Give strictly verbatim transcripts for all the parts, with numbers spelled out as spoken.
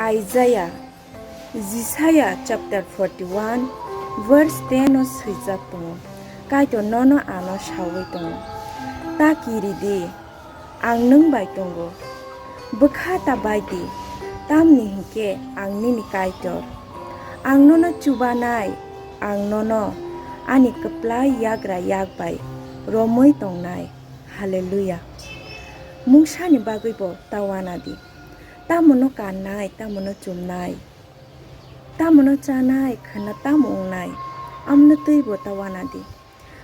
Isaiah, Jisaya chapter forty-one, verse ten o swijak tongo, Kaitor nono ano saui tongo, "Ta kiri di, ang nwng bai tongo. Bwkha ta bai di, tamni hinkhe ang nini Kaitor. Ang nono chubanai, ang nono ani kwplai yagra yak bai romwi tongnai." Hallelujah. Mungsani bagwi bo ta wana di. Tamono kannai, tamono chumnai, tamono chanai, khana tamo wngnai, amno twibo ta wana di.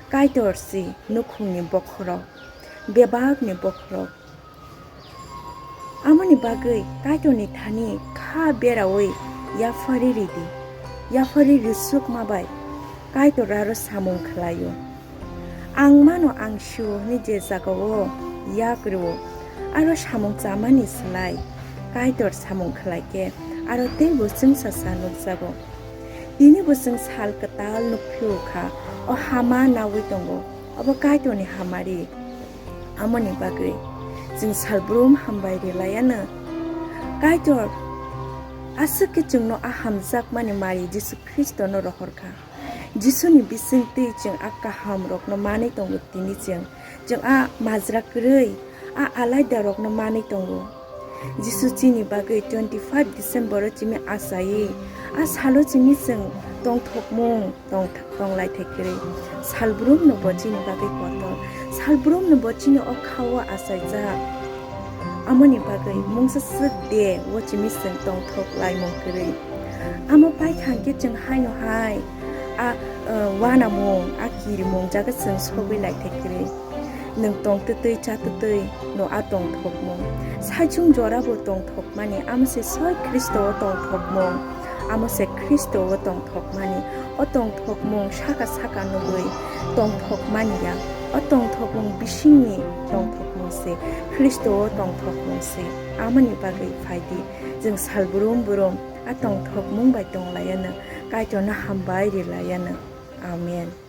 Kaitor si nukhungni bokhorok, bebakni bokhorok. Amoni bagwi Kaitorni thani kha beraui yaphari ridi, yaphari rwsukma bai Kaitor aro samung khlaio. Ang mano ang sio hwnwi je jagao yak rwo, aro samung chamani slai Kaitor samung khlai khe aro teibo chwngsacha nukjago. Tini bo chwng sal kwtal nukphio kha, o hama naui tongo, obo Kaitorni hamari. Amoni bagwi chwng salbrum hambai rwlaiano. Kaitor aswk khe chwngno a hamjakmani mari Jisu Khristono rohor kha. Jisuni bisingtwi chwng a kahamrokno manwi tongo tini chwng. Chwng a majra kwrwi, a alaidarokno manwi tongo. Jisu chini bagwi twenty five December o chini achaiwi, a salo chini chwng tongthokmung tong-, tonglaithai kwrwi. Salbrumno bo chini bagwi kotor. Salbrumno bo chini o kha-o achaijak. Amoni bagwi mungsa swk de o chini chwng tongthok laimung kwrwi. Amo paikha hwnkhe chwng haino hai a, uh, wanamung, a kirimung jaga chwng sogwi laithai kwrwi. Nwng tongtwtwi chatwtwi no a tongthokmung. Saichung jorabo tongthokmani amo se soi Khristo o tongthokmung. Amo se Khristo o tongthokmani. O tongthokmung saka saka nugwi tongthokmani ya. O tongthokmung bisingni tongthokmung se Khristo o tongthokmung se. Amoni bagwi phaidi chwng salbrum brum a tongthokmung bai tonglaiano, Kaitorno hambai rwlaiano. Amen.